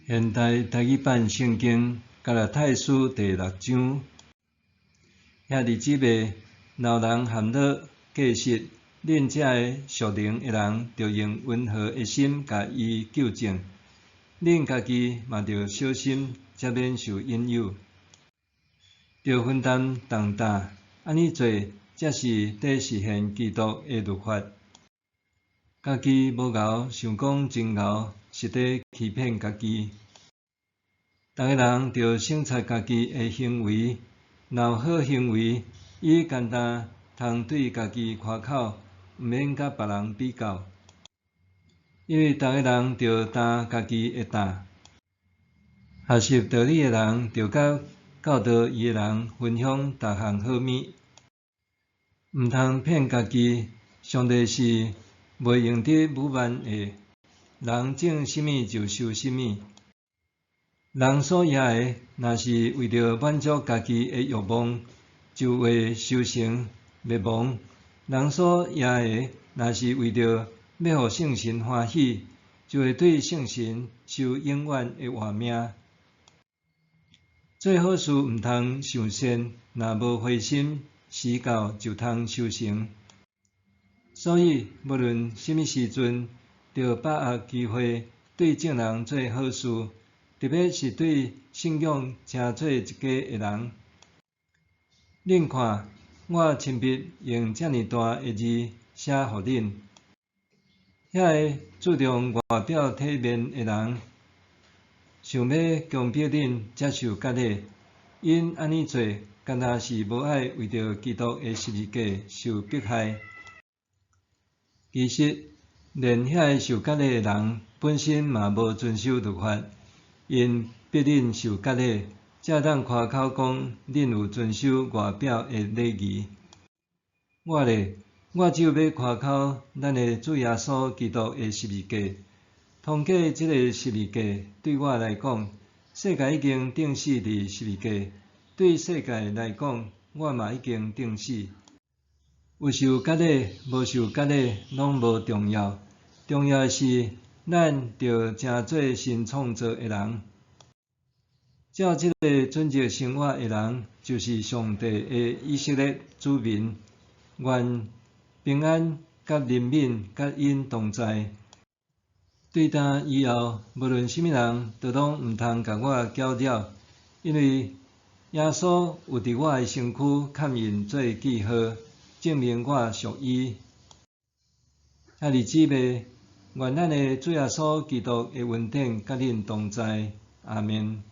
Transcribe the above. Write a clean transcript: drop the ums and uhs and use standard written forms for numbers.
現代台語版聖經加拉太書第六章，兄弟姊妹，若有人含落過失，恁這个屬靈的人，著用溫和的心共伊糾正。恁家己嘛著小心，才免受引誘。著分擔重擔，按呢做，才是佇實現基督的律法。家己無𠢕，想講真𠢕，是佇欺騙家己。逐个人著省察家己的行為，若有好行為，伊簡單通對家己誇口，毋免佮別人比較。因為逐个人著擔家己的擔。學習道理的人，著佮教導伊的人分享逐項好物。毋通騙家己，上帝是袂用得侮慢的。人種啥物就收啥物。人所業的，若是為著滿足家己的欲望，就會收成滅亡；人所業的，若是為著欲予聖神歡喜，就會對聖神收永遠的活命。做好事毋通想善，若無灰心，時到就通收成。所以，無論啥物時陣，著把握機會對眾人做好事，特別是對信仰稱做一家的人。恁看，我親筆用遮爾大的字寫予恁。遐个注重外表體面的人，想欲強迫恁接受割禮，𪜶按呢做，敢若是無愛為著基督的十字架受迫害。其實，連遐个受割禮的人本身嘛無遵守律法，𪜶逼恁受割禮，才會當誇口講恁有遵守外表的禮儀。我咧，我只有欲誇口咱的主耶穌基督的十字架。通過這个十字架，對我來講，世界已經釘死佇十字架；對世界來講，我嘛已經釘死。有受割禮，無受割禮，攏無重要。重要的是，咱著成做新創造的人。照這个準則生活的人，就是上帝的以色列子民。願平安佮憐憫佮𪜶同在。對今以後，無論啥物人都攏毋通共我攪擾，因為耶穌有佇我的身軀鴁印做記號，證明我屬伊。兄弟姊妹，願咱的主耶穌基督的恩典佮恁同在。阿們。